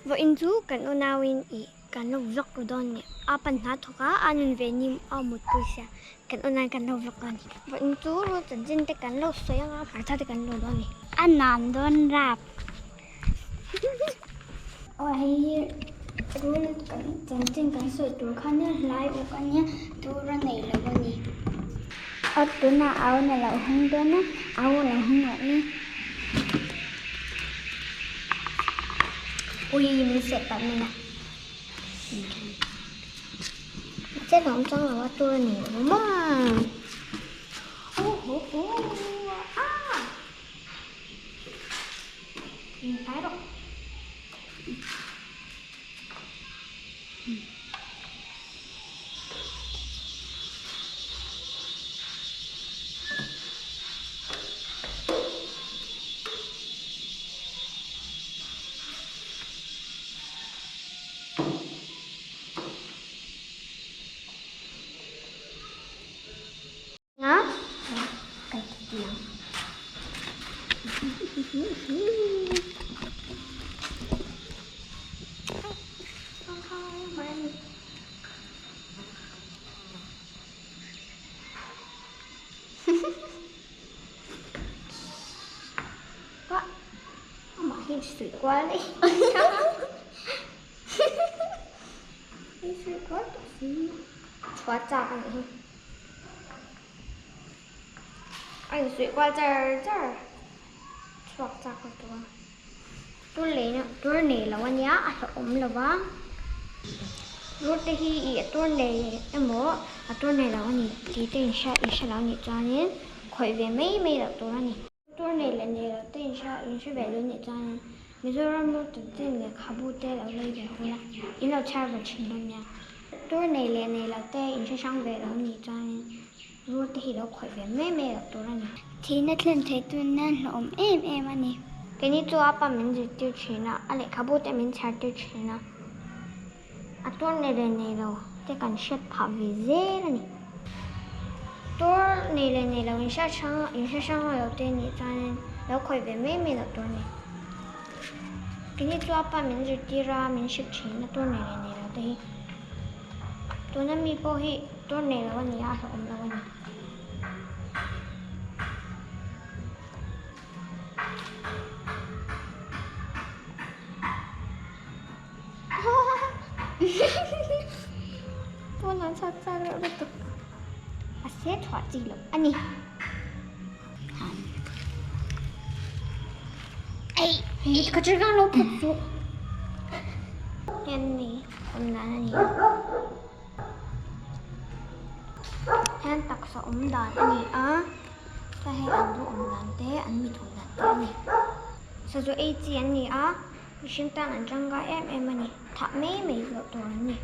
Vawiin chu kan unauin ih kan lo vlog dawn a ni. A pan hna thawk a, a nun ve ni a mutpui sia kan unauin kan lo vlog dawn a ni. Vawiin chu rul chanchin te kan lo sawi ang a, hmarcha te kan lo dawn a ni. A nuam dawn rap. Aw hei hi rul kan chanchin kan sawi tur kha nia hlai uk a nia tur a nei lo a ni. Aw tunah au na lo hawng dawn a, au a lo hawng loh ni. Ui min seh palh mai a. Mahse lo awm chuang lo a tur a nei lo maw. Aw ho ho ah. Min pai rawh. Nga kan ti ti ang. Amah hi suih kual daih. Suih kual tawh si. Chhuat chak a nih hi. A insuih kual char char chhuak chak a tua. Tur lei tur nei lo a nia a hlauhawm lo va. Rul te hi ih a tur nei emaw a tur nei lo a ni tih te inhria inhre lo a nih chuanin khawih ve mai mai loh tur a ni. Tur nei leh nei loh te inhria inhre ve lo a nih chuanin Mizoram rul chanchin lehkhabu te lo lei ve hun a, in lo chhiar ve thin dawn nia. Tur nei leh nei loh te inhre hrang ve lo a nih chuanin rul te hi lo khawih ve mai mai loh tur a ni. Thihna thlen thei tun nan hlauhawm em em a ni. Keini chu a pa min zirtir thin a, a lehkhabu te min chhiar tir thin a. A tur nei leh nei lo te kan hriat phah ve zel a ni. Tur nei leh nei lo inhriat hrang inhre hrang lo te nih chuanin lo khawih ve mai mai loh tur a ni. Keini chu a pa min zirtir a, min hrilh thin a tur nei leh nei lo te hi. Tuna mi pawh hi tur nei lo a ni a, a hlauhawm lo a ni. Pawn an chak chak reuh lutuk. A se thuah chi loh a ni. Ei, ka chil kang lo phut chu. Hian mi awm dan a ni a. Hian taksa awm dan a ni a. Chuan hei an lu awm dan te, an mit awm dan te a ni. Sazu ei chi an ni a. Mihring tan an tangkai em em a ni. Thah mai mai loh tur an ni.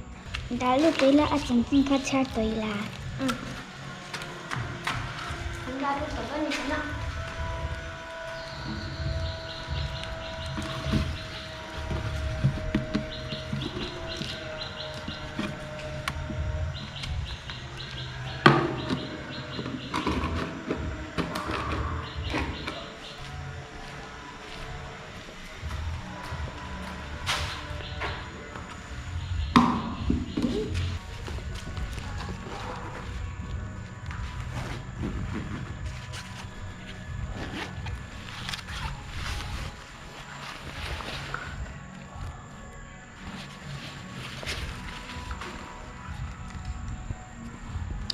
Dah lut ila a chanchin kha chhiar tawh ila. Umm. An dah lut tawh dawn ni tawh na.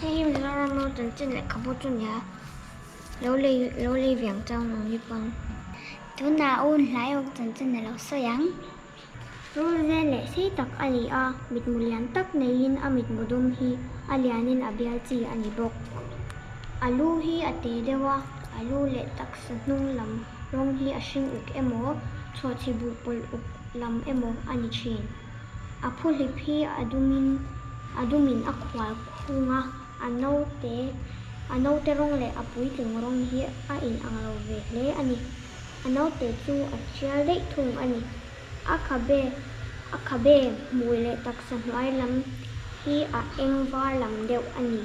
Hei hi Mizoram ro chanchin lehkhabu chu nia. Lo lei lo lei viang chau ang ni pawn. Tunah un hlai awk chanchin a lo sawi ang. Rul vel leh sei tak a ni a, mitmu lian tak neiin a mitmu dum hi a lianin a bial chi a ni bawk. A lu hi a te deuh a, a lu leh taksa hnung lam rawng hi a hring uk emaw, chhawhchhi buh pawlh uk lam emaw a ni thin. A phuhlip hi a dumin a dumin a khual khung a. A naute a naute rawng leh a puitling rawng hi a inang lo ve hle a ni. A naute chu a tial daih thung a ni. A khabe a khabe hmui leh taksa hnuai lam hi a eng var lam deuh a ni.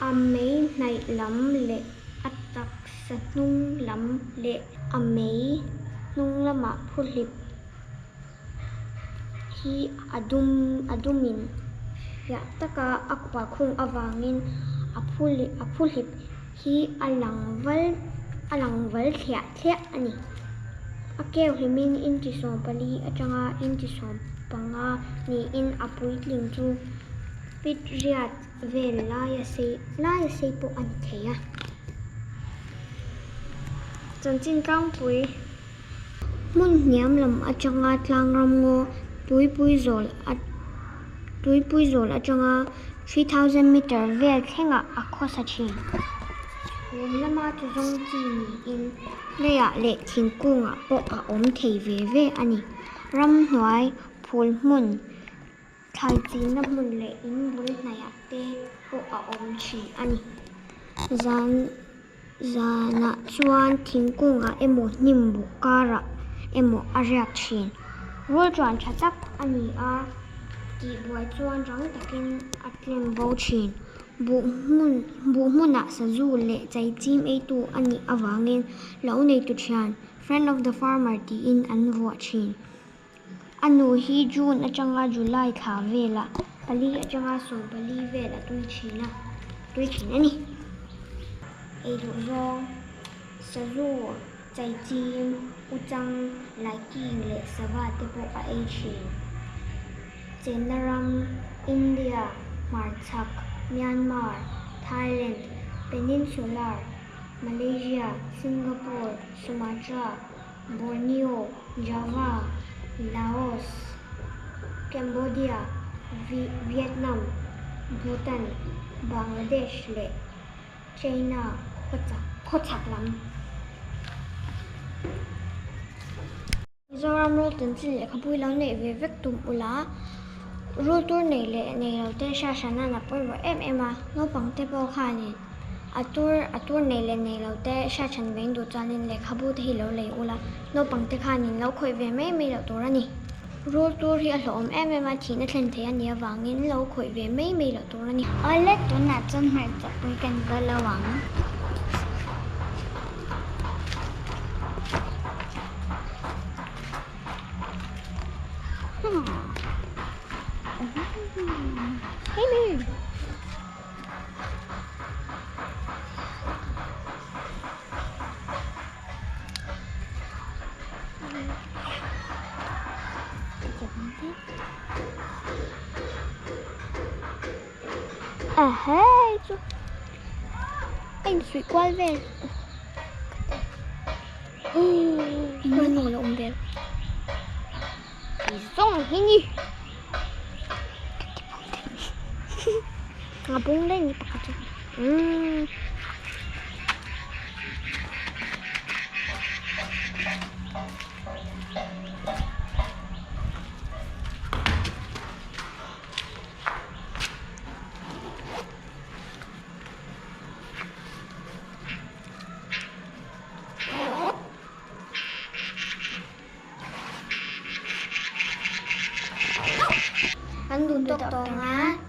A mei hnaih lam leh a taksa hnung lam leh a mei hnung lamah phuhlip. hi a dum a dumin fiah taka a khual khung avangin a phu a phuhlip hi a lang val a lang val thliah thliah a ni. A keu hlimin inchi 14 atanga inchi 15 niin a puitling chu feet riat vel laia sei laia sei pawh a ni thei a. Chanchin tlangpui hmun hniam lam atanga tlangram ngaw tuipui zawl a tuipui zawl atanga 3000 meter vel thlengah a khawsa thin. Chhum lama chuzawng chi niin leiah leh thingkungah pawh a awm thei ve ve a ni. Ramhnuai phul hmun Thlai chinna hmun leh in bul hnaihah te pawh a awm thin a ni. Zan zanah chuan thingkungah emaw hnim buk karah emaw a riak thin. Rul chuan tha tak a ni a, tihbuai chuan rang takin a tlem bo thin. Buh hmun buh hmunah sazu leh chaichim eitu a nih avangin lo neitu thian, friend of the farmer tiin an vuah thin. A nu hi June atanga July thla velah pali atanga 14 vel a tui thin a, tui thin a ni. Ei duh zawng, sazu, chaichim, uchang, laiking leh sava te pawh a ei thin. Chenna ram, India, Hmarchhak, Myanmar, Thailand, Peninsular, Malaysia, Singapore, Sumatra, Borneo, Java, Laos, Cambodia, Vietnam, Bhutan, Bangladesh leh China khawchhak lam. Mizoram rul chanchin lehkhabu lo neih ve vek tum ula, rul tur nei leh nei lo te hriat hran nan a pawimawh em em a, naupang te pawh khanin A tur a tur nei leh nei lo te hriat hran veng duh chuanin lehkhabu te hi lo lei ula, naupang te khanin lo khawih ve mai mai loh tur a ni. Rul tur hi a hlawhawm em em a, thihna thlen thei a nih avangin lo khawih ve mai mai loh tur a ni. Awle, tunah chuan hmarchapui kan va lo ang. Hey Moon! A hei chu a insuih kual vel hmawh la awm vel zawng hi ni. A bung daih ni pakhat chu umm. Kan duh tawk tawng a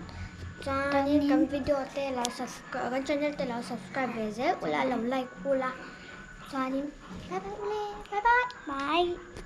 chuanin kan video te lo subscribe kan channel te lo subscribe ve zel ula lo like ula chuanin bye bye ule bye bye bye.